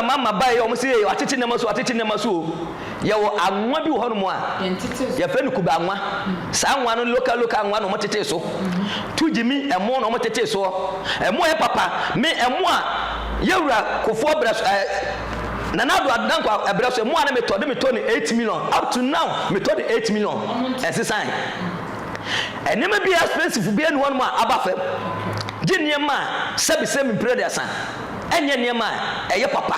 Mama baeɛ wɔn se yɛ watete nneɛma so, watete nneɛma so o. Yɛwɔ anwa bi wɔ hɔnom a yɛfrɛ no kube anwa. Saa anwa no local local anwa na wɔn tete so. Tu gyimi ɛmo na wɔn tete soɔ. Ɛmo yɛ papa. Me ɛmo a yɛwura Kufuor brɛ so ɛɛ Nana Addo Dankwa ɛbrɛ so ɛmo a na metɔ de metɔ no 8 million up to now metɔ no 8 million ɛnsesan. Nneɛma bi expensive bi ɛni hɔnom a aba fam. Gye nneɛma a sɛbi sɛ mempire aduasa. Ɛnyɛ nneɛma a ɛyɛ papa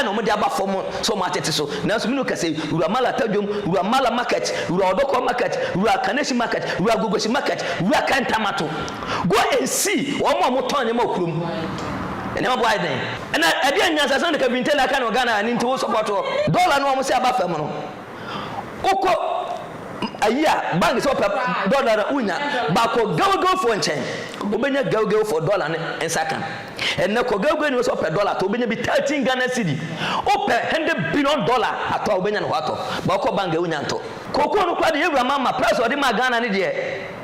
na wɔde aba fam sɛ wɔatete so. Nanso me ne wo kasa yi, wura Malata dwom, wura Mala market, wura Ɔdɔkɔ market, wura Kaneshie market, wura Agogosi market, wura Kantamato. Go and see wɔn a wɔtɔn nneɛma wɔ kurom. Nneɛma bo ayɛ den. Ɛna ɛdeɛn nyansasɛm na Kevin Taylor aka no wɔ Ghana a ɛno nti wo support hɔ? Dollar no a wɔse aba fam no, wokɔ ayi a bank sɛ wɔpɛ dollar no wonya. But kɔ gawgawfoɔ nkyɛn, wobɛnya gawgawfoɔ dollar no nsa ka. Ɛnnɛ kɔ Gawgawni hɔ sɛ ɔpɛ dɔla atɔ, wobɛnya bi 13 Ghana cedi. Wopɛ 100 billion dollar atɔ a, wobɛnya no hɔ atɔ. But wokɔ bank a, wonnya ntɔ. Cocoa no koraa deɛ, yɛn wura Mahama, price a ɔde maa Ghana no deɛ,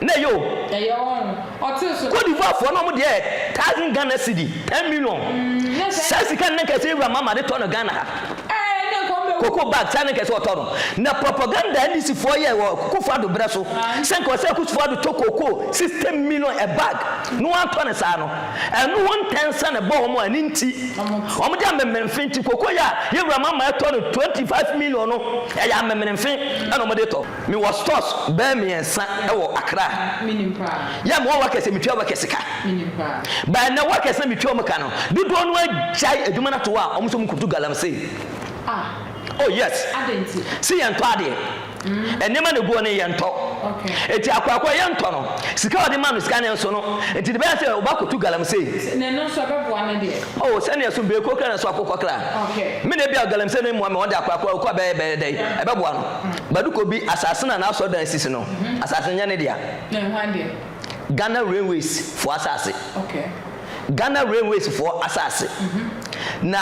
na ɛyɛ o. Ɛyɛ ɔn. Ɔtee so. Cote d'Ivoire foɔ no, wɔn deɛ yɛ thousand Ghana cedi, 10 million. Saa sika no na nka ɛsɛ yɛn wura Mahama de tɔ no Ghana ha. Ɛɛ, ne nka ɔmbɛwu. Cocoa bag, saa na nka ɛsɛ ɔtɔ no. Na propaganda a NDC foɔ yɛɛ wɔ Kufuor Addo berɛ so, sɛ nka ɔsɛ Kufuor Addo tɔ cocoa 60 million a bag, na wantɔ no saa no, Ɛno ho ntɛnsa na ɛbɔɔ wɔn a ɛno nti wɔde amemenemfe nti kokoyɛ a yɛn wura mama ɛtɔ no 25 million no ɛyɛ amemenemfe ɛna wɔde tɔ. Mewɔ stores bɛyɛ mmiɛnsa ɛwɔ Accra. Yɛ mewɔ workers a metua workers ka. But ɛnɛ workers na metua wɔn ka no dodoɔ no agyae adwuma no ato hɔ a wɔn nso wɔn kɔtu galamsey. Oh yes. Se yɛntɔ adeɛ. Nneɛma na egu hɔ no yɛntɔ. Eti akorakora yɛntɔ no, sika a ɔde ma no sika no nso no, nti de bɛyɛ sɛ ɔba kotu galamsey. Na ɛno nso ɛbɛboa no deɛ. Oh sɛnea ɛso beeko kra na ɛso akokɔ kra. Me na ebia galamsey no mmoa me, ɔde akorakora okɔ a bɛyɛ bɛyɛ dɛn? Ɛbɛboa no. Baduko bi asase no a n'asɔredan sisi no, asase no nyɛ ne dea. Na hwan dea? Ghana Railways foɔ asase. Ghana Railways foɔ asase. Na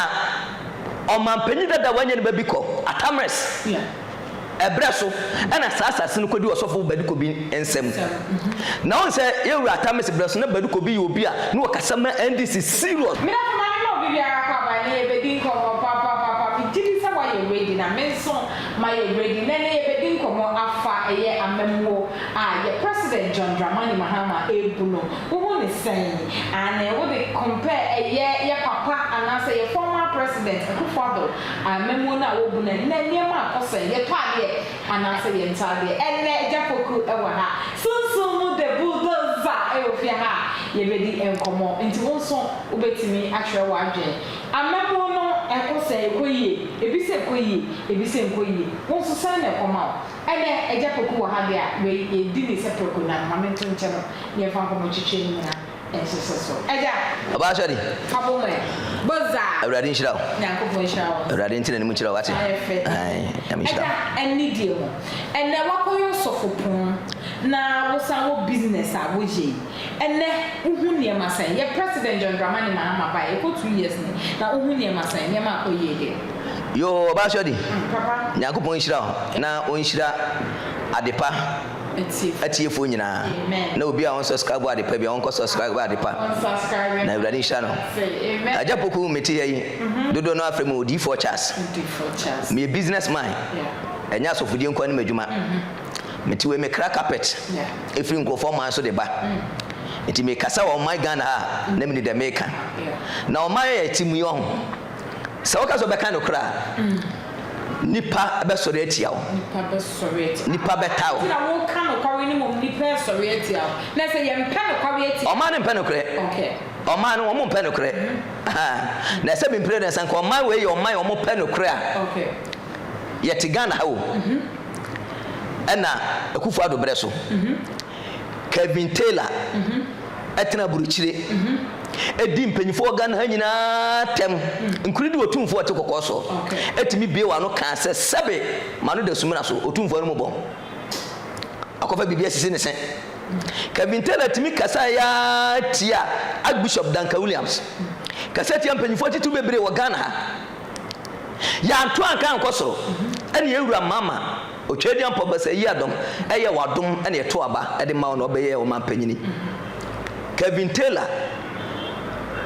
ɔmanpanyin dada a wanya ne ba bi kɔ, Atamres. Ɛberɛ so na saa asase no kɔdii ɔsɔfo Badu Kobi nsam. Na wohu sɛ yɛn wura Atta Mills berɛ so na Badu Kobi yɛ obi a na ɔkasa ma NDC serious. Me dɔfo maame ma obi biara kɔ aba ɛnɛ yɛbɛdi nkɔmmɔ papaapapa me gyidi sɛ woayɛ ready na me nso mayɛ ready na ɛnɛ yɛbɛdi nkɔmmɔ afa ɛyɛ amammuo a yɛ president John Dramani Mahama ɛrebu no wohu ne sɛn aane wode compare ɛyɛ yɛ papa anaasɛ yɛ former president Akufo Addo Amammuo no a wɔbu no ɛnnɛ, nneɛma akɔ sɛn? Yɛtɔ adeɛ anaasɛ yɛntɔ adeɛ? Ɛnnɛ Agya Poku wɔ ha. Sunsum mu The Bulldozer wɔ fie ha a yɛbɛdi nkɔmmɔ. Nti wo nso wobɛtumi atwerɛ w'adwene. Amammuo no ɛkɔ sɛn? Ɛkɔ yie? Ebi sɛ ɛkɔ yie, ebi sɛ ɛnkɔ yie. Wo nso sɛn na ɛkɔ ma wo? Ɛnnɛ Agya Poku wɔ ha deɛ a, wei yɛdi no sɛ prɛko nam. Ma mento nkyɛ no na yɛmfa nkɔmmɔtwetwe no nyinaa. Nhyehyɛ so. Agya. Ɔbaa sɔre. Fa bɔ mu ɛ. Bozza. Awurade nhyira wo. Nyankopɔn nhyira wo nso. Awurade nte n'anim nkyerɛ wo wate. Ayɛ fɛ. Ae, Nyame nhyira wo. Agya, ɛnne deɛ mu. Ɛnnɛ wakɔyɛ ɔsɔfopɔn na wosan wɔ business a woyɛ yi. Ɛnnɛ wohu nneɛma sɛn? Yɛ President John Dramani Mahama baeɛ, ɛkɔ 2 years ni, na wohu nneɛma sɛn? Nneɛma akɔ yie deɛ? Yoo, ɔbaa sɔre. Papa. Nyankopɔn nhyira wo na ɔnhyira adepa. Atiefoɔ nyinaa na obi a ɔnsubscribe adepa bi a ɔnkɔ subscribe adepa na Awurade nhyira no. Agya Poku mete ha yi dodoɔ no afrɛ me Odiyifoɔ Charles. Meyɛ business man, ɛnyɛ asɔfodie nkoa ne m'adwuma. Mete wei mekra carpet ɛfiri nkurɔfoɔ man so de ba. Nti mekasa wɔ ɔman Ghana ha a na meni dɛ meka. Na ɔman a yɛte mu yi ɔho sɛ woka sɛ wobɛka nokorɛ a nipa bɛsɔre atia wo. Nipa bɛsɔre atia. Nipa bɛta wo. Nti na woka nokware no mmom nipa resɔre atia wo. Na sɛ yɛmpɛ nokware atia. Ɔman no mpɛ nokorɛ. Okay. Ɔman no wɔn mpɛ nokorɛ. Na ɛsɛ mempere dɛ sɛ nka ɔman wei yɛ ɔman a wɔn pɛ nokorɛ a. Okay. Yɛte Ghana ha o. Ɛna Akufo Addo berɛ so. Kevin Taylor ɛtena aburukyire. Ɛdi mpanyinfoɔ wɔ Ghana ha nyinaa tɛm. Nkuri di otumfoɔ ɔte kɔkɔɔ soɔ. Ɛtumi bue w'ano kaa sɛ sɛbe m'ano da sumina so otumfoɔ no mu bɔn. Akɔfa biribi asisi ne se. Kevin Taylor tumi kasa yaa tia Archbishop Duncan Williams. Kasa tia mpanyinfoɔ titiriw bebree wɔ Ghana ha. Yɛanto anka ankɔ soro. Ɛne yɛn wura Mama Otweaduampɔ Basa Yiadom ɛyɛ w'adom ɛne ɛto aba ɛde ma wo na ɔbɛyɛɛ ɔmanpanyini. Kevin Taylor.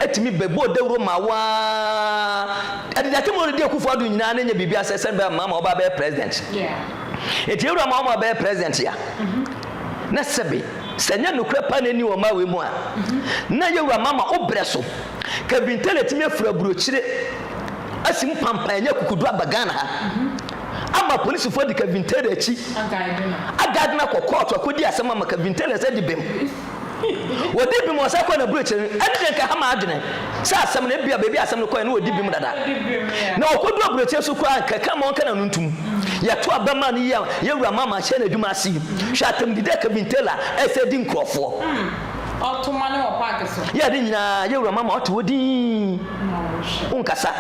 Ɛtumi bɛbɔɔ dawuro ma wo ara. Ɛde date mu ɔredi Akufo Addo nyinaa na ɛnyɛ biribi asɛ sɛn bɛyɛ Mahama ɔba abɛyɛ president. Enti Ewura Mahama abɛyɛ president ya. Na sɛbe sɛ ɛnyɛ nokorɛ paa na ɛni wɔ ɔman wei mu a, na Yɛwura Mahama wo brɛ so. Kevin Taylor tumi afiri aburokyire asi mu pampan anya akukudu aba Ghana ha. Ama polisifoɔ adi Kevin Taylor akyi. Aguide no akɔ kɔɔto akɔdi asɛm ama Kevin Taylor sɛ di bem. Wɔdi bem ɔsan kɔɔ n'aburokyire no, ɛno deɛ nka ɛha m'adwene sɛ asɛm no ebia baabi a asɛm no kɔeɛ no wɔdi bem dada. Na ɔkɔduru aburokyire so koraa nka ɛka ma ɔnka n'ano ntom. Yɛto aba maa no yie a yɛn wura Mama ahyɛ n'adwuma ase yi. Hwɛ atɛmdidi a Kevin Taylor ɛsɛ di nkurɔfoɔ. Ɔto ma no wɔ park so. Yɛ ade nyinaa yɛn wura Mama ɔte hɔ dinn. Wonkasa.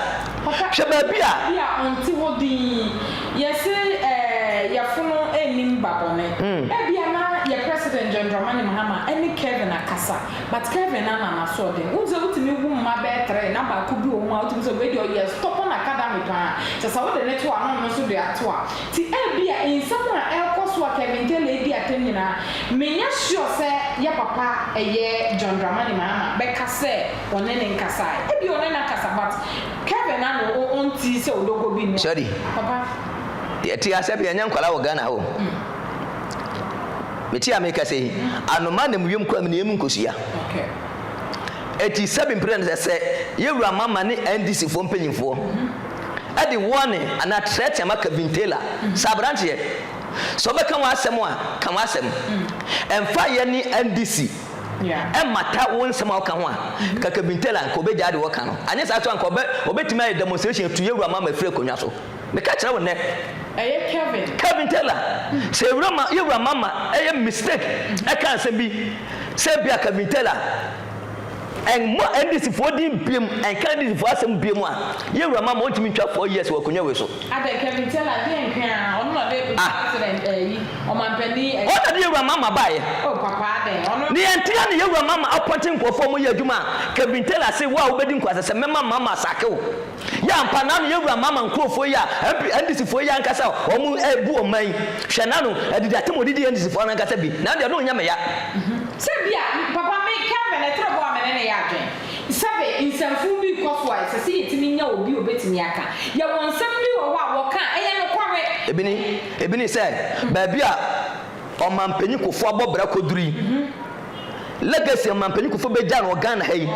Hwɛ baabi a. Bi a ɔnte hɔ dinn. Yɛse eh yɛfono nnim ba bɔne. Ebia na yɛ president John Dramani Mahama ɛne Kevin akasa but Kevin ana n'asoɔden. Wohu sɛ wotumi wo mma bɛyɛ three na baako bi wɔ mu a wotumi sɛ wei deɛ ɔyɛ stubborn academy paa kyɛ sɛ wode no to a na ɔno nso de ato a. Nti ebia nsɛm a ɛrekɔ so a Kevin Taylor redi atɛm nyinaa menyɛ sure sɛ yɛ papa ɛyɛ John Dramani Mahama bɛka sɛ ɔne no nkasae. Ebia ɔne no akasa but Kevin ano o ɔnti sɛ odoko bi no Sorry. papa. Yɛte ha sɛbi yɛnyɛ nkwadaa wɔ Ghana ha o. Mete a mekasa yi, anoma nam wiem kɔ amena mu nkosua. Okay. Eti sɛbi mpere no sɛ sɛ yɛwura mama ne NDC foɔ mpanyinfoɔ ɛde warning anaa threat ama Kevin Taylor sɛ aberanteɛ sɛ ɔbɛka w'asɛm a ka w'asɛm. Ɛmfa yɛ ne NDC Ɛmmata wo nsɛm a woka ho a, ka Kevin Taylor anka ɔbɛgyaa deɛ ɔka no. Anyɛ saa nso a anka ɔbɛ, ɔbɛtumi ayɛ demonstration atu yɛn wura Mahama afiri akonnwa so. Meka kyerɛ wo nnɛ. Ɛyɛ Kevin. Kevin Taylor, sɛ yɛn wura, yɛn wura Mahama ɛyɛ mistake ɛka asɛm bi sɛ ebia Kevin Taylor ɛmmɔ NDC foɔ din biom, ɛnka NDC foɔ asɛm biom a, yɛn wura Mahama ɔntumi ntwa 4 years wɔ akonnwa wei so. Adɛn Kevin Taylor deɛ nkwe aa ɔno na ɔde president ɛyi ɔmanpanin ɛyi. Ɔno na de yɛwura mama baeɛ. Oh papa adɛn ɔno. Ne yɛn ntia ne yɛwura mama apɔnte nkurɔfoɔ ɔmo yɛ adwuma a Kevin Taylor se wo a wobɛdi nkwasasɛm mɛma mama asake wo. Yɛ ampa naano yɛwura mama nkurɔfoɔ yi a MP NDC foɔ yi ankasa a ɔmo ɛbu ɔman yi hwɛ naano adidi atem odidi NDC foɔ no ankasa bi naano deɛ no nyɛ me ya. Sɛ bia papa me Kevin ɛtrɛ bo a me ne no yɛ adwen. Sɛbe nsɛmfuu bi rekɔ so a, ɛsɛ sɛ yetumi nya obi a obetumi aka. Yɛwɔ nsɛm bi wɔ hɔ a wɔka a, ɛyɛ nokware. Ebi ne, ebi ne sɛ, baabi a Ɔmanpanyin Kufuor abɔ bra koduru yi, legacy a Ɔmanpanyin Kufuor begya no wɔ Ghana ha yi,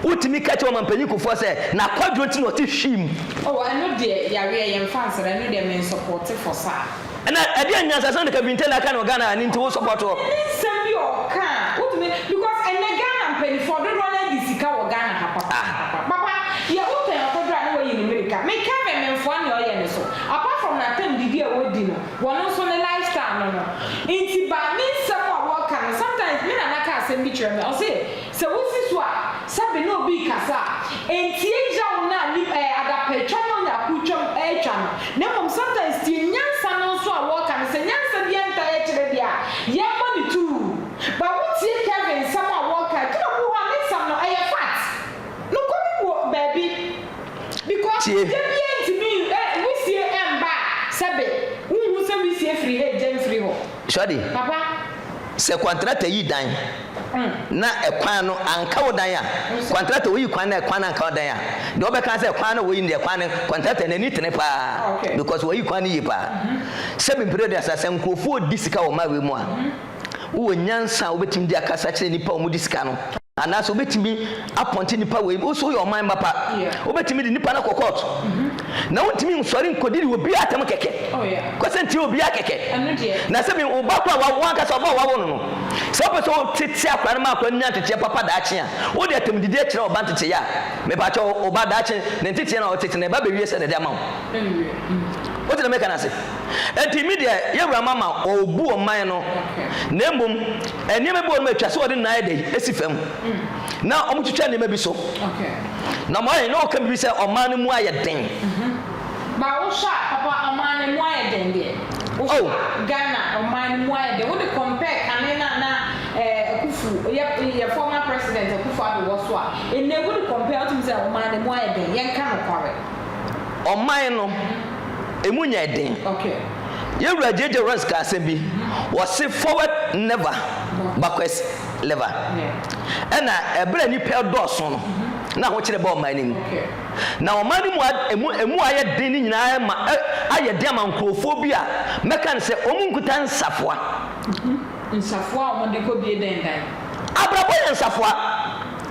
wotumi ka kyerɛ Ɔmanpanyin Kufuor sɛ n'akwadworɔ nti na ɔte hwii mu. Oh, ɛno deɛ yareɛ yɛmfa nsra, ɛno deɛ mensɔpɔte for saa. Ɛna ɛdeɛn nyansasɛm na Kevin Taylor aka no wɔ Ghana ha no nti wo support wɔ? Ne nsɛm bi a ɔka a wotumi because ɛnɛ Ghana mpaninfoɔ dodoɔ no ara di sika wɔ Ghana ha papapapa papa yɛ wotɛn ɔkɔduru a na wayi ne mirika me Kevin menfoa nea ɔyɛ no so apart from n'atam didi a ɔdi no wɔno nso ne life style no no nti ba ne nsɛm a wɔka no sometimes me nana ka asɛm bi kyerɛ me ɔse Sɛ wosi so a, sɛbe na obi rekasa a, ntie yaw no a nip ɛɛ adapɛtwa ne onyakotwam retwa no, na mmom sometimes tie nyansa no nso a wɔreka no, sɛ nyansa biara ntaa akyire deɛ a, yɛmmɔ no tuu. But wotie Kevin nsɛm a wɔreka a, gyina obi wɔ hɔ a ne nsɛm no, ɛyɛ fact. Nokware wɔ baabi. Because Tie. gya biara ntumi ɛ wisie ɛmba a, sɛbe wonhu sɛ wisie firi ha egya mfiri hɔ. Shorty, Papa. sɛ kwantrata yi dan na ɛkwan no anka wo dan a, kwantrata oyi kwan na ɛkwan no anka wo dan a, deɛ ɔbɛka sɛ kwan no woyi no deɛ kwan no kwantrata n'ani tene paa because wɔyi kwan no yie paa. Sɛbi mpere de asa sɛ nkurɔfoɔ di sika wɔ ɔman wei mu a, wowɔ nyansa a wobɛtumi de akasa kyerɛ nnipa a wɔdi sika no. Anaasɛ wobɛtumi apɔnte nipa wei, wo so woyɛ ɔman ba pa, wobɛtumi de nipa no akɔ court, na wontumi nsɔre nkɔdidi obiara atɛm kɛkɛ, kɔsɛ ntie obiara kɛkɛ, na sɛ bi wo ba kora wo ankasa ɔba a wawo no no, sɛ wopɛ sɛ wotete akora no ma akora no nya nteteɛ papa daakye a, wode atɛmdidi akyerɛ ɔba nteteyɛ a, mepakyɛ wo ba daakye ne nteteɛ no a ɔtete no ɛba bɛwie sɛ na ɛde ama wo. Wote deɛ meka no ase? Enti me deɛ yɛwura mama ɔbu ɔman no, na mmom Nneɛma bi wɔ hɔ nom a atwa sɛ wɔde nan ayɛ dɛn asi fam na wɔtwitwa nneɛma bi so. Na wɔayɛ na wɔka biribi sɛ ɔman no mu ayɛ den. Ba wohwɛ a papa ɔman no mu ayɛ den deɛ. Wohwɛ Oh. a Ghana ɔman no mu ayɛ den. Wode compare kane no a na eh, Akuffo yɛ yɛ former president Akuffo Addo wɔ so a, ɛnnɛ wode compare a wotumi sɛ ɔman no mu ayɛ den. Yɛnka nokware. Ɔman no emu nyɛ den. Okay. Yɛn wura JJ Lawrence kaa asɛm bi, ɔse forward never, backwards lever. Ɛna ɛberɛ a nnipa ɛdɔɔso no, Na ahokyere ba ɔman no mu. Na ɔman no mu a emu emu ayɛ den no nyinaa ma ɛ ayɛ den ama nkurɔfoɔ bi a mɛka no sɛ wɔn nkuta nsafoa. Nsafoa a wɔde kɔbie dɛn dan? Abrabɔ yɛ nsafoa.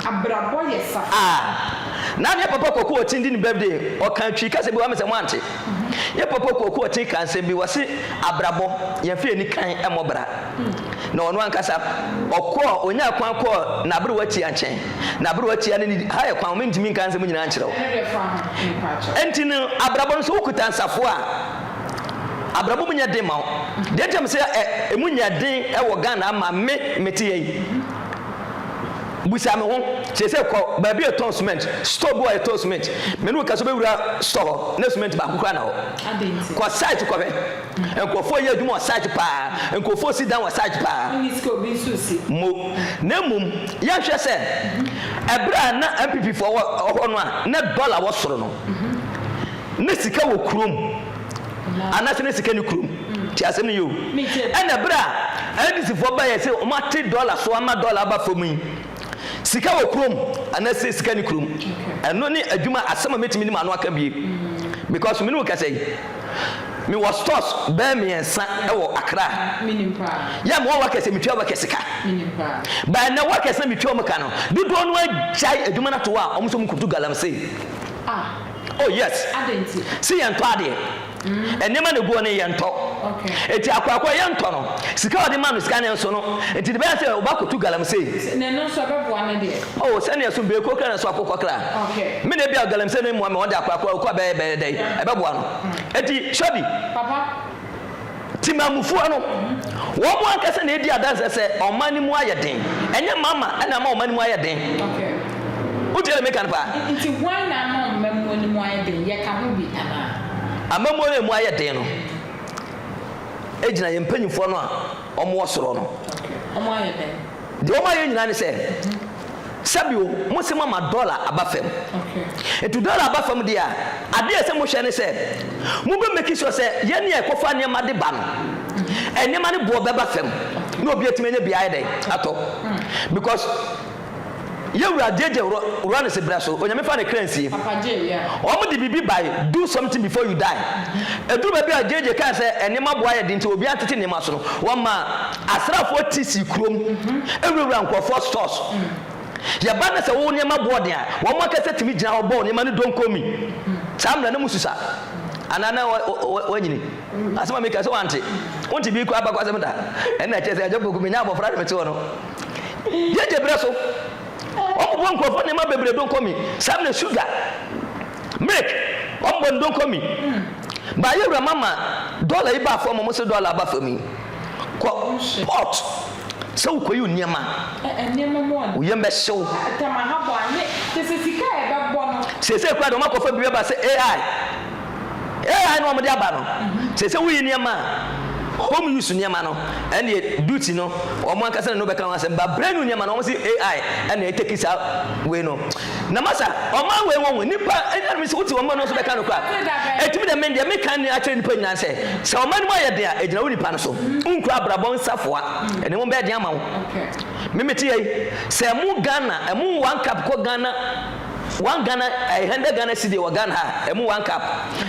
Abrabɔ yɛ safoa. Ah. Na yɛ papa Kwaku Ɔkyen di ne birthday, ɔka Twi kasa bi wɔ ha me sɛ moante. Yɛ papa Kwaku Ɔkyen ka asɛm bi, ɔse abrabɔ yɛmfa yɛn ani kan mmɔ bra. Na ɔno ankasa ɔkɔɔ, ɔnyaa kwan kɔɔ n'aberewa tia nkyɛn. N'aberewa tia ne ne ha yɛ kwan, mentumi nka nsɛm nyinaa nkyerɛ wo. Enti no, abrabɔ no sɛ wokuta nsafoa a, abrabɔ mu nyɛ den ma wo. Deɛ nti a mesɛ ɛ, emu nyɛ den wɔ Ghana ama me mete yɛ yi, busa me ho, seesei kɔ baabi a yɛtɔn cement, store bi wɔ a yɛtɔn cement, me ne wo ka sɛ wobɛwura store hɔ na cement baako koraa na hɔ. Kɔ site kɔhwɛ. Nkurɔfoɔ yɛ adwuma wɔ site paa. Nkurɔfoɔ si dan wɔ site paa. Wonni sika obi nso si. Mo. Na mmom yɛnhwɛ sɛ ɛberɛ a na NPP foɔ wɔ hɔ no a na dollar wɔ soro no, na sika wɔ kurom anaasɛ na sika nni kurom? Tie asɛm no yie o. Ɛna ɛberɛ a NDC foɔ baeɛ sɛ wɔate dollar so ama dollar aba fam yi, Sika wɔ kurom anaasɛ sika ni kurom? Ɛno ne adwuma asɛm a mɛtumi de m'ano aka bie because me ne wo kasa yi mewɔ stores bɛɛ mmiɛnsa wɔ Accra. Yɛ mewɔ workers metua workers ka. But ɛnɛ workers na metua wɔn ka no dodoɔ no agyae adwuma no ato hɔ a wɔn nso wɔn kutu galamsey. Oh yes. Si yɛn tɔ adeɛ. Nneɛma na egu hɔ no yɛntɔ. Eti akorakora yɛntɔ no, sika a ɔde ma no sika no nso no, nti de bɛyɛ sɛ ɔba kotu galamsey. Na ɛno nso ɛbɛboa no deɛ. Oh sɛnea ɛso beeko kra na ɛso akokɔ kra. Me na ebia galamsey no mmoa me ɔde akorakora okɔ bɛyɛ bɛyɛ dɛn ɛbɛboa no. Eti Shorty. Papa. Temanmufoɔ no, wɔn ankasa na ɛdi adanseɛ sɛ ɔman no mu ayɛ den. Ɛnyɛ mama na ama ɔman no mu ayɛ den. Wotie deɛ meka no paa? Nti hwan na ama amammuo no mu ayɛ den? Yɛka ho bi anaa? Amammuo no a ɛmu ayɛ den no gyina yɛn mpanimfoɔ no a wɔwɔ soro no. Wɔayɛ dɛn? Deɛ wɔayɛ nyinaa ne sɛ, Sɛbio, mo se moama dɔla aba fam. Nti dɔla aba fam deɛ a, adeɛ a ɛsɛ mohwɛ ne sɛ, mobɛ make sure sɛ yɛn a yɛkɔfa nneɛma de ba no, nneɛma no boɔ bɛba fam na obi atumi anya bi ayɛ dɛn atɔ. Because yɛn wura JJ Rawlings berɛ so, Onyame fa ne kra nsie, wɔn de biribi bae, do something before you die. Ɛduru baabi a JJ kaa sɛ nneɛma boɔ ayɛ den nti obiara ntete nneɛma so no, wɔmaa Asraafoɔ ti sii kurom wurawura nkurɔfoɔ stores. Yɛba na sɛ wo nneɛma boɔ den a, wɔn ankasa tumi gyina hɔ bɔ wo nneɛma no donkomi. Saa mmerɛ no mo susa anaa na wanyini. Asɛm a meka sɛ wante. Wonte bi koraa abakɔsɛm da. Ɛnna ɛkyerɛ sɛ Agya Poku menya abɔfra na mete hɔ no. Gyegye berɛ so, wɔbobɔ nkurɔfoɔ nneɛma bebree donkomi. Saa mmerɛ sugar. Milk wɔn bɔ ndonko mi. Ba yɛ wura mama dollar yi ba fam wɔn se dollar aba fam yi. Kɔ port sɛ wokɔ yi nneɛma. Nneɛma mu Wo yam bɛ hyew. Tamahabɔ a ne kyɛ sɛ sika a yɛbɛbɔ no. Seesei koraa de wɔn akɔfa biribi aba sɛ AI. AI no wɔn de aba no. Seesei woyi nneɛma a home use nneɛma no ɛne duty no wɔn ankasa ne no bɛka ho asɛm ba brand new nneɛma no wɔn se AI ɛna ɛteki saa wei no. Na masa, ɔman wei wɔn nipa ɛna mi sɛ wote ɔman no nso bɛka no kora. Ɛtumi dɛ me deɛ meka ne akyerɛ nipa nyinaa sɛ sɛ ɔman no mu ayɛ den a ɛgyina wo nipa no so. Wonkura abrabɔ nsafoa ɛne wɔn bɛyɛ den ama wo. Me mete yɛ yi sɛ ɛmo Ghana ɛmo one cup kɔ Ghana one Ghana ɛyɛ hundred Ghana cedi wɔ Ghana ha ɛmo one cup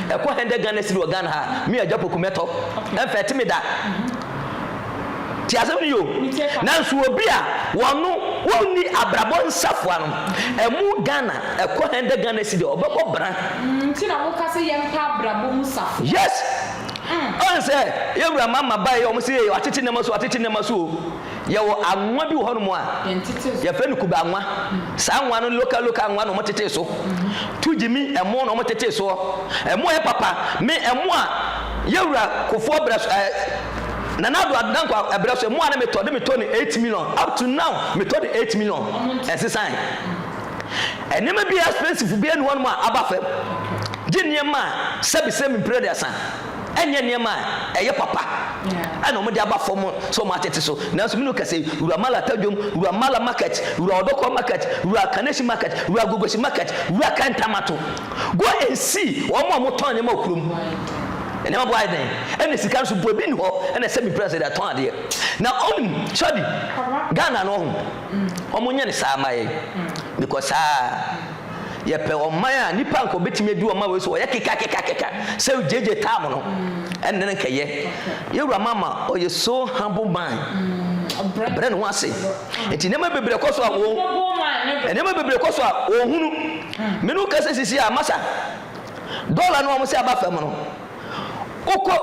ɛkɔ hundred Ghana cedi wɔ Ghana ha me agya poku mɛtɔ ɛmfɛ ɛte me da. Tie asɛm no yie o. Nanso obi a wɔno wɔnni abrabɔ nsafoa no, ɛmu Ghana ɛkɔ hɛndɛ Ghana cedi a ɔbɛbɔ bra. Nti na woka sɛ yɛmpɛ abrabɔ mu safoa. Yes! Ɔn sɛ yɛn wura mama baeɛ wɔn se watete nneɛma so watete nneɛma so o. Yɛwɔ anwa bi wɔ hɔnom a yɛfrɛ no kube anwa. Saa anwa no local local anwa na wɔtetee so. Tu gyimi ɛmo na wɔtetee soɔ. Ɛmo yɛ papa. Me ɛmo a yɛwura Kufuor brɛ so ɛɛ Nana Addo Dankwa ɛbrɛ so ɛmo a na metɔ de metɔ no 8 million up to now metɔ no 8 million ɛnsesan. Nneɛma bi expensive bi ɛni hɔnom a aba fam. Gye nneɛma a sɛbi sɛ mprɛ aduasa. Ɛnyɛ nneɛma a ɛyɛ papa na wɔde aba fam sɛ wɔatete so. Nanso me ne wo kasa yi, wura Malata dwom, wura Mala market, wura Ɔdɔkɔ market, wura Kaneshie market, wura Agogosi market, wura Kantamato. Go and see wɔn a wɔtɔn nneɛma wɔ kurom. Nneɛma bo ayɛ den, ɛna sika nso bo ebi nni hɔ, ɛna ɛsɛ me pira sɛ de atɔn adeɛ. Na ɔnim, sɔbi, Ghana no ɔho, wɔnyɛ no saa ma yɛn because saa. Yɛpɛ ɔman a nipa nka ɔbɛtumi adi ɔman wei so ɔyɛ keka keka keka sɛ gyegye tam no ɛnne no nkɛyɛ. Yɛwura mama ɔyɛ so humble man. Ɔbrɛ ne ho ase. Nti nneɛma bebree kɔ so a wɔn nneɛma bebree kɔ so a wɔhunu. Me no kasa sisi a masa dɔla no a wɔn sɛ aba fam no wokɔ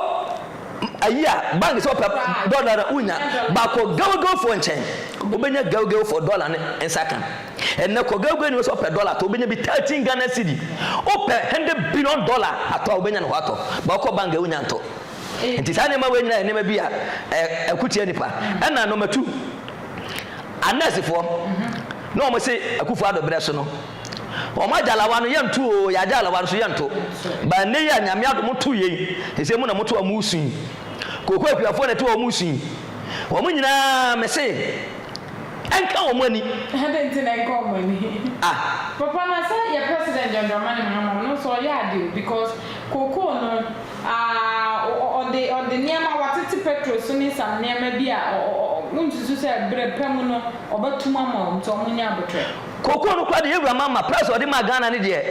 ayi a bank sɛ ɔpɛ dɔla no wonya baakɔ gawgawfoɔ nkyɛn wobɛnya gawgawfoɔ dɔla no nsa ka. Ɛnnɛ kɔ Gawgawni hɔ sɛ wopɛ dɔla atɔ wobɛnya bi 13 Ghana cedi. Wopɛ 100 billion dollar atɔ a wobɛnya no hɔ atɔ. But wokɔ bank a wonya ntɔ. Nti saa nneɛma wei nyinaa yɛ nneɛma bi a ɛko tia nipa. Ɛna number two, anɛɛsefoɔ na wɔn se Akufo Addo berɛ so no wɔn agya alawa no yɛnto oo yɛagya alawa no so yɛnto. But ɛnnɛ yi a Nyame adom to yei sɛ mu na moto a moresu yi. Kooko akuafoɔ na ɛte hɔ a wɔresu yi. Wɔn nyinaa mese Ɛnka wɔn ani. Adɛn nti na ɛnka wɔn ani? Ah. Papa na sɛ yɛ president John Dramani Mahama ɔno nso ɔyɛ ade o because cocoa no ah ɔde ɔde nneɛma watete petrol so ne some nneɛma bi a ɔ ɔ wonsusu sɛ berɛ pa mu no ɔbɛtom ama wɔn nti wɔn nyɛ abotrɛ. Cocoa no koraa deɛ yɛwura Mahama price a ɔde maa Ghana no deɛ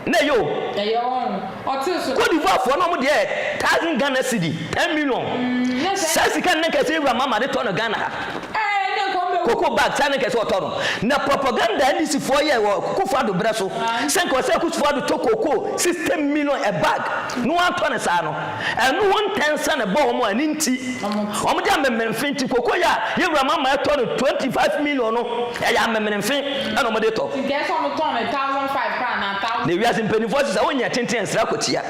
na ɛyɛ o. Ɛyɛ wɔn ɔtee so. Cote d'Ivoire foɔ no wɔn deɛ yɛ thousand Ghana cedi, ten million. Na sɛ. Saa sika no na nka ɛsɛ yɛwura Mahama de tɔ no Ghana ha. Ɛɛ ne nka wɔn bɛ. Cocoa bag saa na nka ɛsɛ ɔtɔ no. Na propaganda NDC foɔ yɛɛ wɔ Kufuor Addo berɛ so sɛ nka ɔsɛ Kufuor Addo tɔ cocoa 60 million a bag na wantɔ no saa no, ɛno ho ntɛnsa na ɛbɔɔ wɔn a ɛno nti wɔn de amemenemfe nti cocoa yi a yɛn wura Mahama ɛtɔ no 25 million no ɛyɛ amemenemfe ɛna wɔn de tɔ. Nti nka ɛsɛ wɔn tɔn no 1005 koraa anaa thousand. Na wiase mpaninfoɔ se sɛ wonyɛ tenten nsra kɔtia.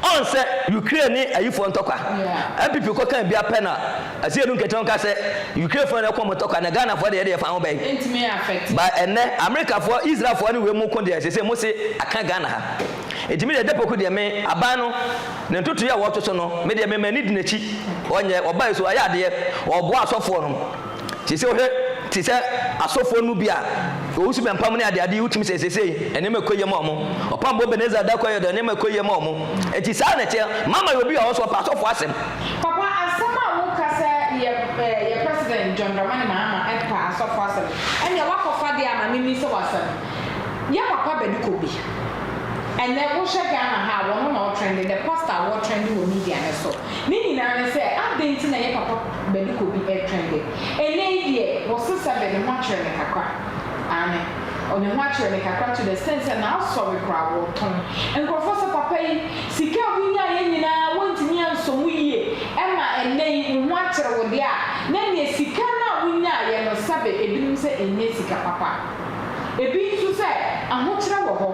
Ɔn sɛ Ukraine ne ayifoɔ ntɔkwa. NPP kɔ kan bia pɛ na Ɛsɛ yɛdu nketewa nka sɛ Ukrainefoɔ na ɛkɔ ɔmo tɔkwa na Ghanafoɔ deɛ yɛdeɛ yɛfa ho bɛn? Ɛntumi affect. But ɛnɛ Americafoɔ, Israelfoɔ ne wei mo ko deɛ sesei mo se aka Ghana ha. Nti me deɛ Dapoku deɛ me aban no ne ntotoeɛ a wɔto so no me deɛ me m'ani di n'akyi. Ɔnyɛ ɔbae so ɔyɛ adeɛ ɔboa asɔfoɔ no. Sesei wohwɛ te sɛ asɔfoɔ no mu bi a wɔwusu bɛmpam ne adeade yi wotumi sɛ sesei nneɛma ɛkɔ yie ma wɔn. Ɔpamboɔ Ebenezer Darko ayɛ deɛ nneɛma ɛkɔ yie ma wɔn. Nti saa na ɛteɛ. Mama yɛ obi a ɔwɔ so ɔpɛ asɔfoɔ asɛm. Papa asɛm a wo ka sɛ yɛ yɛ president John Dramani Mahama ɛpa asɔfo asɛm ɛneɛ wakɔ fa deɛ ama me misa wo asɛm yɛ papa Badu Kobi ɛnɛ wo hwɛ Ghana ha a wɔno na ɔtrende the pastor a wɔtrende wɔ media no so ne nyinaa ne sɛ adɛn nti na yɛ papa Badu Kobi ɛtrende ɛnɛ yi deɛ wɔse sɛbe ne ho akyerɛ no kakra aane ne ho akyerɛ no kakra to the extent sɛ n'asɔre koraa wɔtɔn nkurɔfoɔ sɛ papa yi Sika a wunyaeɛ nyinaa woantumi ansɔ mu yie ma ɛnnɛ yi wo ho akyere wo deɛ a, na neɛ sika no a wonyaeɛ no sɛbe ebinom sɛ ɛnyɛ sika papa. Ebi nso sɛ ahokyerɛ wɔ hɔ,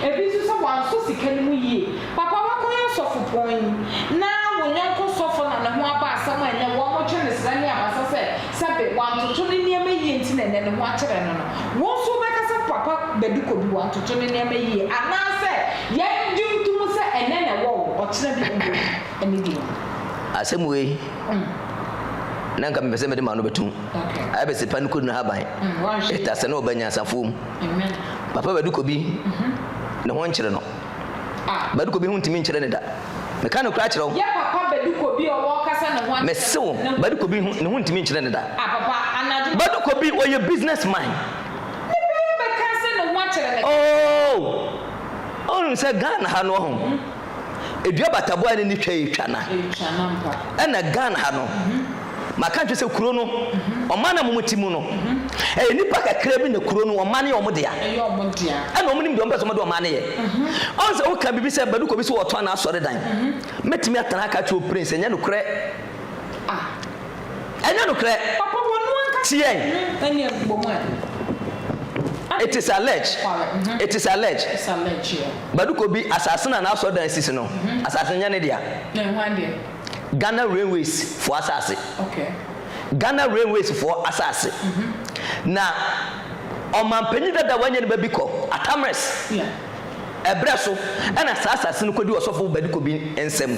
ebi nso sɛ wansɔ sika no mu yie. Papa woakɔyɛ ɔsɔfopɔn yi na wo yɔnko sɔfo na ne ho aba asɛm a ɛnnɛ wɔtwe no srɛ ne abasa sɛ Sɛbe wantoto ne nneɛma yie nti na ɛnnɛ ne ho akyere no no, wo nso wobɛka sɛ Papa Badu Kobi wantoto ne nneɛma yie anaasɛ yɛngye ntom sɛ ɛnnɛ na ɛwɔ wo, ɔkyena bi wobɛwu ne deɛ mu? Asɛm wei na nka mepɛ sɛ mede m'ano bɛto mu. Ayɛ bɛ sɛ pa no kɔdu n'ahaban. Ɛta sɛ na ɔba nyansafoɔ mu. Papa Badu Kobi ne ho nkyere no. Badu Kobi ho ntumi nkyere no da. Meka nokorɛ akyerɛ wo. Yɛ papa Badu Kobi a ɔwɔ kasa ne ho akyerɛ Mese wo, ne ho. Badu Kobi ho ne ho ntumi nkyerɛ no da. Ah papa, anadwo. Badu Kobi ɔyɛ business man. Ne ba yi bɛka sɛ ne ho akyerɛ no. Oh! Wonim sɛ Ghana ha no wahu, edua bataboa ne ne twa etwa na. Etwa na mpa. Ɛna Ghana ha no. Maka nkyerɛ sɛ kuro no, ɔman a wɔte mu no, ɛyɛ nnipa kakra bi na kuro no, ɔman no yɛ wɔn dea. Ɛyɛ wɔn dea. Ɛna wɔn nim deɛ wɔn pɛ sɛ wɔde ɔman no yɛ. Ɔn sɛ woka biribi sɛ Badu Kobi sɛ wɔtɔn n'asɔredan. Mɛtumi atena aka akyerɛ wo prince, ɛnyɛ nokorɛ. Ah. Ɛnyɛ nokorɛ. Papa wɔn ankasa. Tiɛn. Ɛne ɛbɔ mu ɛ. It is alleged. It is alleged. It's alleged, yeah. Badu Kobi asase na n'asɔredan sisi no, asase nyɛ ne dea. Na ɛho adeɛ. Ghana Railways foɔ asase. Ghana Railways foɔ asase. Na ɔmanpanyin dada wanya ne ba bi kɔ Atamres ɛbrɛ so ɛna saa asase no kɔdi ɔsɔfo Badu Kobi nsam.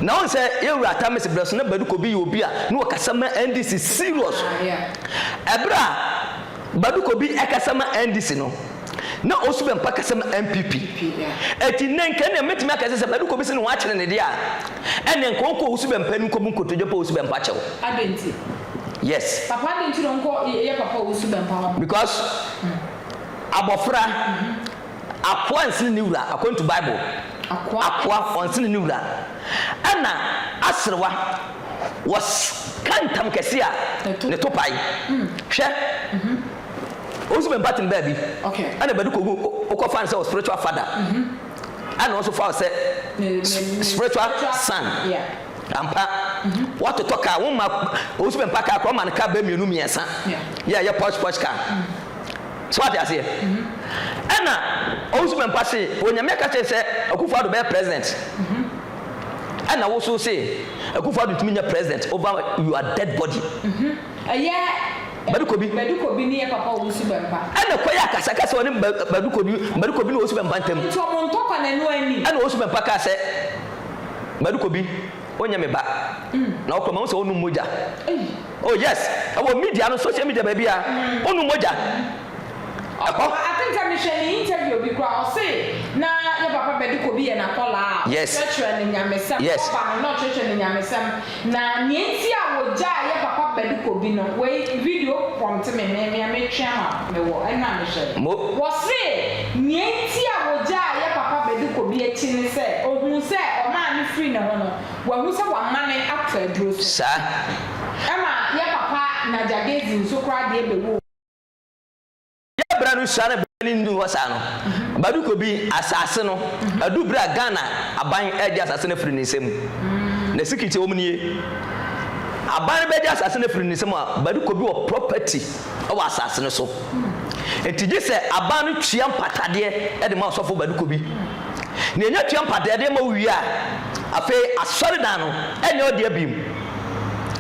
Na wɔn sɛ yɛwura Atamres brɛ so na Badu Kobi yɛ obi a na ɔkasa ma NDC serious. Ɛbrɛ a Badu Kobi ɛkasa ma NDC no na Osu Bɛmpa kasa ma NPP. Eti nnɛ nka nea mɛtumi aka sɛ sɛ Badu Kobi se ne ho akyere ne deɛ a, ɛnneɛ nka ɔnkɔ Osu Bɛmpa anim nkɔbu nkotodwe mpa Osu Bɛmpa kyɛw. Adɛn nti? Yes. Papa adɛn nti na ɔnkɔ yɛ papa Osu Bɛmpa hɔ? Because abɔfra. Akoa nsene ne wura according to bible. Akoa ɔnsene ne wura. Ɛna aserewa wɔka ntam kɛse a ne to pae. Hwɛ owusu bɛmpa ten baabi ɛna bɛde kɔgu wokɔfa no sɛ wo spiritual father ɛna ɔnso fa wo sɛ spiritual son. Ampa woatotɔ kaa woma owusu bɛmpa kaa koraa woma no kaa bɛyɛ mmienu mmiɛnsa yɛ ɛyɛ posh posh car. So wate aseɛ? Ɛna Owusu Bɛmpa se Onyame aka kyerɛ sɛ Akufo Addo bɛyɛ president. Ɛna wo so se Akufo Addo ntumi nyɛ president over your dead body. Ɛyɛ Badu Kobi. Badu Kobi ne yɛ papa Owusu Bɛmpa. Ɛna kɔyɛ akasakasa ɔne Badu Kobi, Badu Kobi ne Owusu Bɛmpa ntam. Nti ɔmo ntɔkwa na ɛno ani. Ɛna Owusu Bɛmpa kaa sɛ Badu Kobi wonyɛ me ba. Na ɔkɔ mahu sɛ wonum mogya. Oh yes, ɛwɔ media no, social media baabi a, wonum mogya. Ɛhɔ. I think sɛ mehwɛ ne interview bi koraa, ɔse na yɛ papa Badu Kobi yɛ n'akɔlaa a, ɔkyerɛkyerɛ no nyamesɛm, ɔba no na ɔkyerɛkyerɛ no nyamesɛm, na nea nti a wɔgyaa yɛ papa Badu Kobi no, wei video prompt me, me me metwe ama mewɔ, ɛno a mehwɛ. Wɔse nea nti a wɔgyaa yɛ papa Badu Kobi akyi ne sɛ, ohuu sɛ ɔmaa no firi ne ho no, Wahu sɛ wamane ato aduro so. Saa. Ɛma yɛ papa Nagya Gezi nso koraa deɛ bɛwoo. Yɛ berɛ no sua na berɛ no nnuru hɔ saa no, Badu Kobi asase no, adu berɛ a Ghana aban regye asase no afiri ne nsam. Na secret a ɛwɔ mu nie, aban no bɛgye asase no afiri ne nsam a, Badu Kobi wɔ property wɔ asase no so. Nti gye sɛ aban no tua mpatadeɛ de ma Ɔsɔfo Badu Kobi. Nea enya tua mpadeade ma wo wie a, afei asɔredan no nyɛ wo dea bio.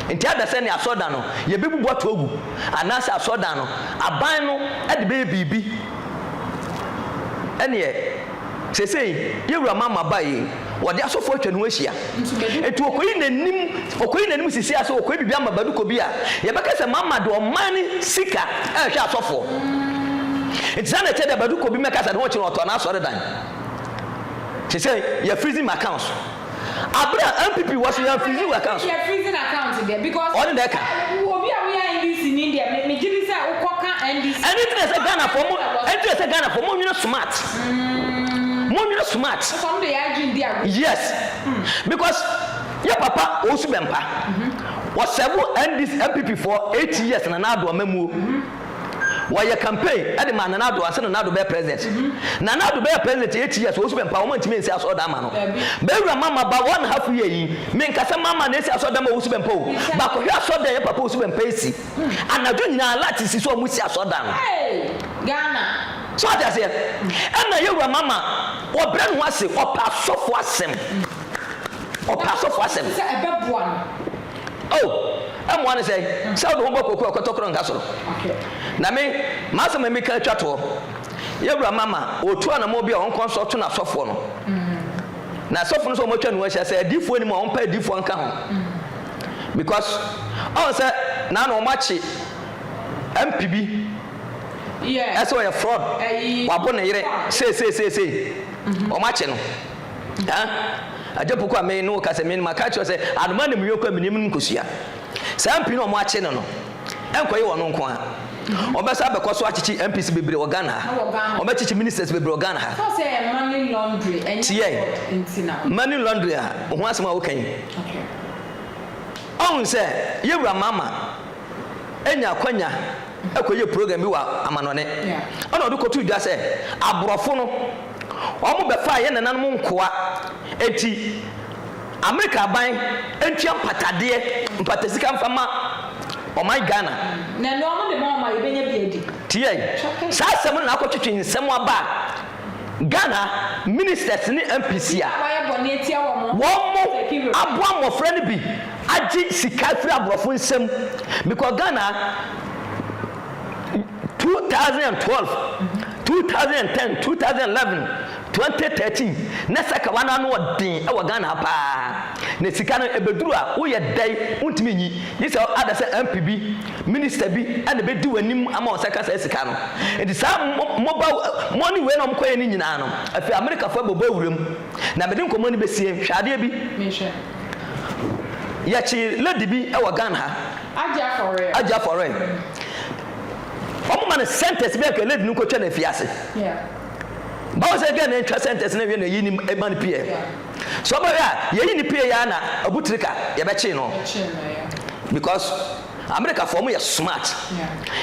Enti ada sɛ nea asɔredan no yebebubu ato agu, anaasɛ asɔredan no aban no de bɛyɛ biribi. Ɛnneɛ, seesei yɛn wura Mama bae yi, wɔde asɔfoɔ atwa ne ho ahyia. Enti wɔkɔyi n'anim, wɔkɔyi n'anim sisi a sɛ wɔkɔyi biribi ama Badu Kobi a, yɛbɛka sɛ Mama de ɔman no sika rehwɛ asɔfoɔ. Enti saa na ɛkyɛ dɛ Badu Kobi mmɛka sɛ ne ho kye no ɔtɔ n'asɔredan. Sesei yɛ freezing m'accounts. Abere a NPP wɔ so yɛn freezing wɔ accounts. Yɛ freezing account deɛ because. Ɔne na ɛka. Obi a woyɛ NDC ni deɛ me me gye di sɛ wokɔ ka NDC. Ɛno nti na ɛsɛ Ghana foɔ mo ɛno nti na ɛsɛ Ghana foɔ mo nwene smart. Mo nwene smart. Sɛ ɔmo de yɛ adwene di agorɔ. Yes because yɛ papa Owusu Bɛmpa wɔ serve NDC NPP foɔ 8 years Nana Addo amamuo. Wɔyɛ campaign de maa Nana Addo ansa na Nana Addo bɛyɛ president. Nana Addo bɛyɛ president 8 years wɔn nso bɛmpa wɔn antumi ansi asɔredan ama no. Bɛwura Mama ba one half year yi menka sɛ Mama na esi asɔredan ma Owusu Bɛmpa o. Ba kɔhwɛ asɔredan yɛ papa Owusu Bɛmpa esi. Anadwo nyinaa light si so a wɔn si asɔredan no. So ate aseɛ? Ɛna yɛwura Mama ɔbrɛ ne ho ase ɔpɛ asɔfo asɛm. Ɔpɛ asɔfo asɛm. Sɛ ɛbɛboa no. Oh, ɛmmoa ne sɛn? Sɛ wode wo ho bɔ kwaku a, kɔtɔkorɔ nka soro. Na me, m'asɛm a meka atwa toɔ, yɛn wura mama ɔtu anamɔn bi a ɔnkɔnsɔlto n'asɔfoɔ no. Na asɔfo no nso a wɔatwa ne ho ahyia, sɛ adiyifoɔ nni mu a, ɔmpa adiyifoɔ nka ho. Because ɔhu sɛ naano wɔakye MP bi ɛsɛ ɔyɛ fraud, wabo ne yere sei sei sei sei, wɔakye no. Ha? Agya Poku a me ne wo kasa me maka akyerɛ sɛ anoma ne meyɔnko a menim no nkosua. Saa MP no a wɔakye no no, ɛnkɔyɛ wɔn nko ara. Wɔbɛsa abɛkɔ so akyekye MPs bebree wɔ Ghana ha. Wɔbɛkyekye ministers bebree wɔ Ghana ha. Tiɛ, money laundry a ho asɛm a woka yi. Ɔhu sɛ yɛwura mama anya akwanya kɔyɛɛ program bi wɔ amanɔne. Ɛna ɔde kɔtoo dwa sɛ aborɔfo no, wɔbɛfaa yɛn nananom nkoa, enti Amerika aban ntua mpatadeɛ, mpatasika mfa ma ɔman Ghana. Na ɛno wɔn de ma wɔn a, yɛbɛnya bi adi. Tiɛ, saa asɛm no na akɔtwetwe nsɛm aba a Ghana ministers ne MPs a wɔn aboa mmɔfra no bi agye sika afiri aborɔfo nsam because Ghana 2012, 2010, 2011, 2013 na sakawa no ano ɔden wɔ Ghana ha paa na sika no ɛbɛduru a woyɛ dɛn wontumi nyi gye sɛ ada sɛ MP bi minister bi ɛna ɛbɛdi w'anim ama wɔn nsa ka saa sika no nti saa mobile money wei na wɔkɔyɛ no nyinaa no afei Amerikafoɔ bɛbɔ awuram na mede nkɔmmɔ no bɛsie hwɛ adeɛ bi. Yɛkye lady bi wɔ Ghana ha. Agye afɔre. Wɔn ma no sentence bi a nka lady no nkotwa no afiase. Bawo sɛ gɛ na ntwa sentence na wie na yi ni ma no pie. So ɔbɛhwɛ a yɛyi ne pie ya na Abu Trica yɛbɛkyee no. Because America fo ɔmo yɛ smart.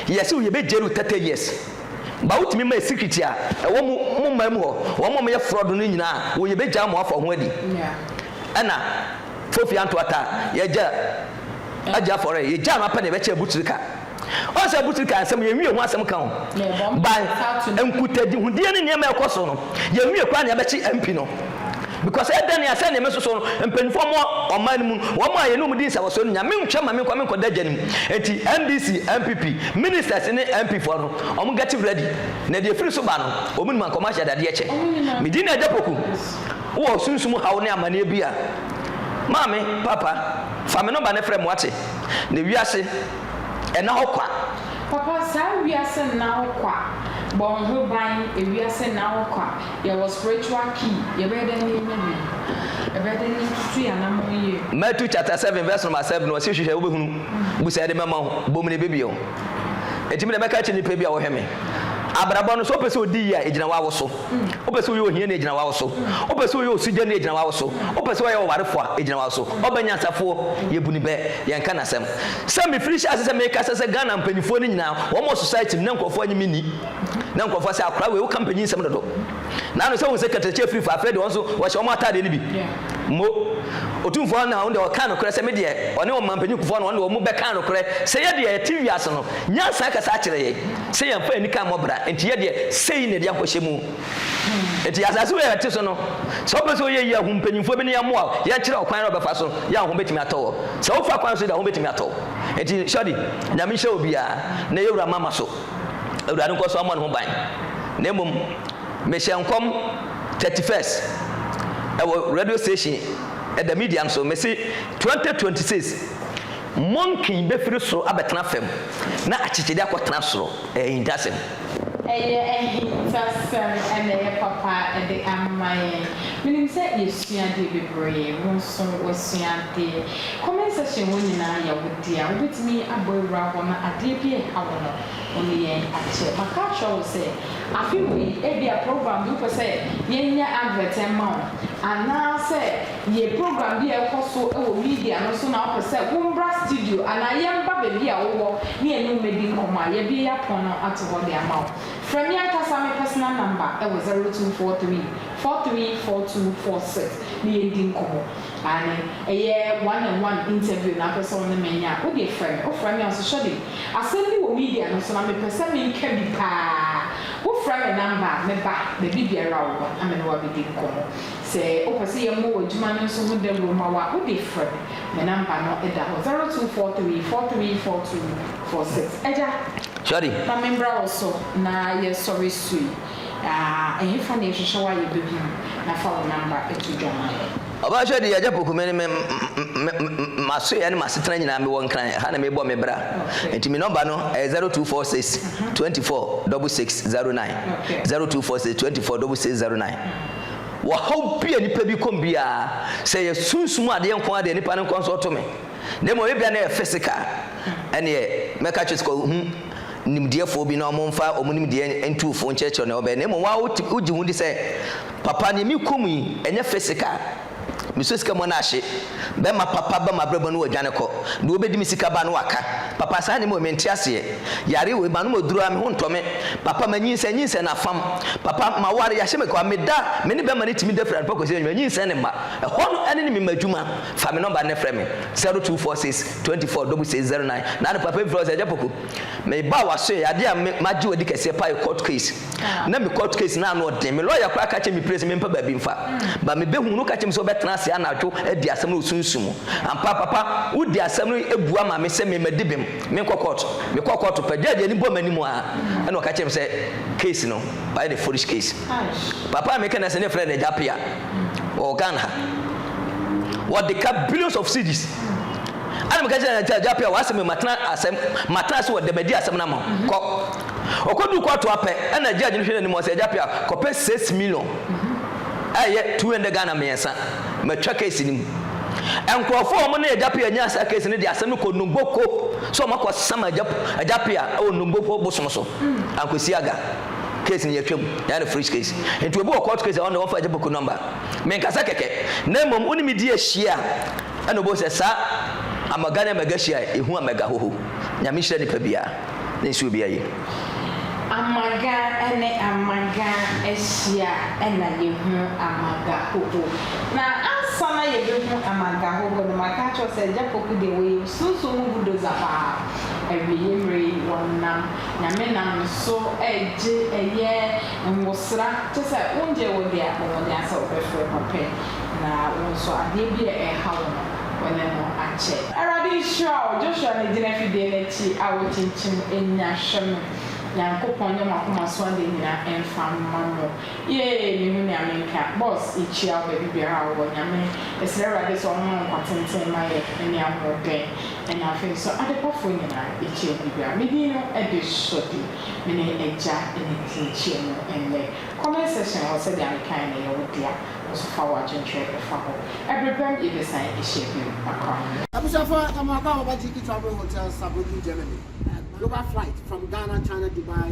Yɛse yɛbɛ jail wo 30 years. Ba wotumi ma secret a ɛwɔ mo mo man mu hɔ, wɔn a wɔyɛ fraud no nyinaa wɔ yɛbɛgyaa mo afa ho adi. Ɛna Fofi Antoata yɛgya agya afɔre yɛgyaa no apɛ na yɛbɛkyɛ Abu Trica. Ɔn sɛ Abu Trica nsɛm yɛnwie ho asɛm ka o. Ba nkutadihudie ne nneɛma ɛkɔ so no yɛnwie koraa na yɛbɛkye MP no. Because ɛdɛ nea sɛ nneɛma soso no mpanyinfoɔ mo ɔman no mu wɔn a yɛne wɔn di nsawɔsoɔ no Nyame nhwɛ ma menkɔ menkɔ da gya no mu. Enti NDC, NPP, ministers ne MP foɔ no wɔn get ready na deɛ ɛfiri so ba no wɔn nim anka wɔn ahyɛ dadeɛ kyɛ. Me din ne Agya Poku. Wowɔ sunsum haw ne amaneɛ bi a, maame, papa, fa me nɔmba no frɛ me wate. Na wiase ɛnna hɔ kwa. Papa saa wiase nna hɔ kwa, bɔ wo ho ban ewiase nna hɔ kwa, yɛwɔ spiritual key, yɛbɛyɛ dɛn na yɛanya bi? Yɛbɛyɛ dɛn na yɛatutu yɛn anamɔn yie? Matthew chapter 7 verse number 7 ɔse hwehwɛ wobɛhunu, busa yɛde bɛma wo, bɔ mu na ɛbɛbue wo. Enti me deɛ mɛka akyerɛ nipa bi a ɔhwɛ me, abrabɔ no sɛ wopɛ sɛ odi yie a ɛgyina w'awo so. Wopɛ sɛ woyɛ ohiani a egyina w'awo so. Wopɛ sɛ woyɛ osigyani a egyina w'awo so. Wopɛ sɛ woyɛ ɔwarefo a egyina w'awo so. Ɔba nyansafoɔ, yɛbu no bɛ, yɛnka n'asɛm. Sɛ mefiri hyɛ ase sɛ mekasa sɛ Ghana mpanyinfoɔ no nyinaa, wɔn wɔ society mu na nkurɔfoɔ nye me nni. Na nkurɔfoɔ sɛ akora wei woka mpanyin nsɛm dodo. Naano sɛ wohu sɛ katakyie firi fa afei deɛ wɔn nso wɔhyɛ wɔn ataadeɛ no bi. Mo, Otumfoɔ na ɔno deɛ ɔkaa nokorɛ sɛ me deɛ ɔne ɔmanpanyin Kufuor no ɔno deɛ wɔn bɛkaa nokorɛ sɛ yɛ deɛ yɛte wiase no nyansa akasa akyerɛ yɛn sɛ yɛmfa yɛn ani ka mmɔ bra nti yɛ deɛ sei na yɛde akɔhyɛ mu. Nti asase wei a yɛte so no sɛ wopɛ sɛ woyɛ yie a hu mpanyinfoɔ bi ne yɛmmoa wo yɛnkyerɛ wo kwan a wobɛfa so yɛ a wo ho bɛtumi atɔ wɔ. Sɛ wofa kwan so deɛ wo ho bɛtumi atɔ wo. Nti Shorty, Nyame nhyira obiara na yɛwura mama so. Awurade nkɔ so ammɔ ne ho ban na mmom Mehyɛ nkɔm 31st ɛwɔ radio station ɛda media no so mese 2026 monkey bɛfiri soro abɛtena fam na akyekyede akɔtena soro ɛyɛ ahintasɛm. Ɛyɛ ahintasɛm na ɛyɛ papa de ama yɛn. Menim sɛ yɛsua adeɛ bebree, wo nso woasua adeɛ. Comment section hɔ nyinaa yɛ wo dea, wobɛtumi abɔ awura hɔ na adeɛ bi a ɛha wo no wo ne yɛn akyɛ. Maka akyerɛ wo sɛ afe wei ebia program bi wopɛ sɛ yɛnyɛ advert mma wo anaasɛ yɛ program bi a ɛkɔ so wɔ media no so na wopɛ sɛ wombra studio anaa yɛmba baabi a wowɔ ne yɛne wo mmɛdi nkɔmmɔ a, yɛabue yɛapon no ato hɔ de ama wo. Frɛ me ankasa me personal number wɔ 0243 434246 ne yɛndi nkɔmmɔ. Aane, ɛyɛ one and one interview na wopɛ sɛ wo ne me nyɛ a, wo deɛ frɛ me. Wo frɛ me a, ɔse Shorty, asɛm bi wɔ media no so na mepɛ sɛ menka bi paa. Wo frɛ me number a, mɛba baabi biara a wowɔ na me ne wo abɛdi nkɔmmɔ. Sɛ wopɛ sɛ yɛmmɔ w'adwuma no nso ho dawuro ma wo a, wo deɛ frɛ me. Me number no da hɔ, 0243 434246. Agya, Shorty. ma membra wo so na yɛsɔre su yi. Ah, ɛhefa na yɛhwehwɛ wo a yɛbɛhu wo? Na fa wo number to dwa ma yɛn. Ɔbaa hwɛ deɛ Agya Poku me ne me m'asoeɛ ne m'asetena nyinaa mewɔ Nkran ha na mebɔ me bra nti me nɔmba no ɛyɛ 0246 24 66 09 0246 24 66 09 Wɔhaw bi a nipa bi kɔm biara sɛ yɛ sunsum adeɛ nko ara deɛ nipa no nkɔ nso ɔto me na mmom ebia na ɛyɛ physical ɛneɛ mɛka kyerɛ sɛ kɔ hu nimdeɛfoɔ bi na wɔmfa wɔn nimdeɛ ntu fo nkyerɛkyerɛ nea wɔbɛyɛ na mmom wo ara wogye ho di sɛ papa nea mekɔ mu yi ɛnyɛ physical mesɔ sika mu na ahye bɛma papa ba m'abrabɔ no wadwane kɔ deɛ wɔbɛdi me sika ba no waka papa saa nneɛma wei mente aseɛ yare wei manom aduro a me ho ntɔ me papa manyinsɛn nyinsɛn na afam papa maware yɛahyɛ me kwa meda me ne bɛma no tumi da firi anɔpa kɔsi anwummerɛ nyinsɛn ne mma ɛhɔ no ɛne ne mema adwuma fa me nɔmba no frɛ me 0246 24 6609 na ano papa bi frɛ wo sɛ agya poku Meba w'asoɛe, adeɛ a me magye w'adi kɛseɛ paa yɛ court case. Na me court case no ano ɔden. Me lawyer koraa ka kyerɛ me pire sɛ mempa baabi mfa. But mebɛhu no, ɔka kyerɛ me sɛ ɔbɛtena ase anadwo adi asɛm no wɔ sunsum mu. Ampa papa, wodi asɛm no bua ma me sɛ me madi bem, menkɔ court. Mekɔɔ court pɛ, judge ani bɔɔ m'anim ara, ɛna ɔka kyerɛ me sɛ case no, wayɛ no foolish case. Papa a meka no asɛm no yɛfrɛ no Agya Appiah. Ɔwɔ Ghana ha. Wɔde ka billions of cedis. Ɛna meka kyerɛ no sɛ, Agya Appiah, w'asɛm yi, matena asɛm, matena ase wɔ dɛm adi asɛm no ama wo. Kɔ. Ɔkɔduu kɔɔto apɛ, ɛna judge no hwɛ n'anim, ɔsɛ, Agya Appiah, kɔpɛ 6 million, ɛyɛ 200 Ghana mmiɛnsa, matwa case no mu. Nkurɔfoɔ a wɔn ne Agya Appiah nyaa saa case no de asɛm no kɔ Nogoko sɛ wɔn akɔ sama Agya, Agya Appiah wɔ Nogoko bosom so. Ankosi aga. Case no yɛatwam, yɛayɛ no fresh case. Nti obi wɔ court case a ɔno deɛ wɔmfa Agya Poku number. Menkasa kɛkɛ, na mmom wo ne me di ahyia a, ɛna wobɛhu sɛ saa Amaga ne Amaga hyia a, ɛhu Amaga hoho. Nyame nhyira nipa biara, na nsi obiara yie. Amaga ne Amaga ahyia na yɛhu Amaga hoho. Na ansa na yɛbɛhu Amaga hoho no, maka akyerɛ wo sɛ Agya Poku deɛ wɔyɛ sunsum mu budoza paa. Awieɛ mmerɛ yi wɔnam Nyame nam no so regye ɛyɛ nwosra, kyerɛ sɛ wongye wo de a, bɔ mmɔden ara sɛ wobɛfrɛ papa yi na wo nso adeɛ bi a ɛreha wo no, wo ne no akyɛ. Awurade nhyira wo, Joshua na ɛgyina afidie no akyi a ɔkyinkyim nya hwɛ me. Nyankopɔn nyɛ mo akoma so adeɛ nyinaa mfa mma mo. Yee mehu nea menka. Boss yɛkyia wo baabi biara a wowɔ. Nyame yɛsrɛ Awurade sɛ ɔmma wo nkwa tenten ma yɛ ne ahoɔden. Ɛna afei nso adepafoɔ nyinaa yɛkyia obi biara. Me din no de Sɔdi. Me ne Agya na ɛdi nkyia mu ɛnnɛ. Comment section hɔ sɛdeɛ mekaeɛ no ɛyɛ wo dea. Wo nso fa w'adwenkyerɛ fa hɔ. Ɛbere bɛn yɛbɛsan ahyia bio? Makra mo. Abusuafoɔ yɛka mo akɔ ababa GK Travel Hotel Saarbrücken Germany Global flight from Ghana China Dubai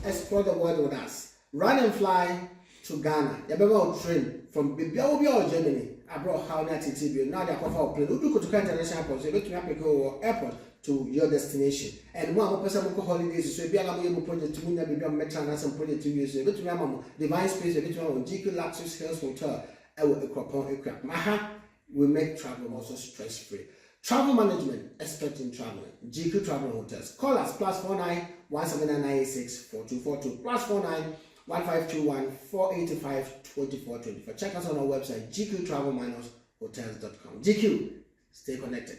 Explore the world with us Run and fly to Ghana Yɛbɛma wo train from baabi a wɔ biara wɔ Germany abrɛ ɔhaw ne ateetee bio na wode akɔfa wo plane Wodu Kotoka International Airport nso yɛbɛtumi apeke wo wɔ airport to your destination And mo a mopɛ sɛ mokɔ holidays nso ebia na moyɛ mo project munnya baabi a mobɛtra anaasɛ mo project nwie nso yɛbɛtumi ama mo Divine Space yɛbɛtumi ama mo GQ Luxus Hills Hotel ɛwɔ Akuropɔn Akuapem Aha we make travel also stress free Travel management expert in traveling GQ Travel Hotels call us +49 17996 4242 +49 1521 485 2424 check us on our website gqtravel-hotels.com GQ stay connected.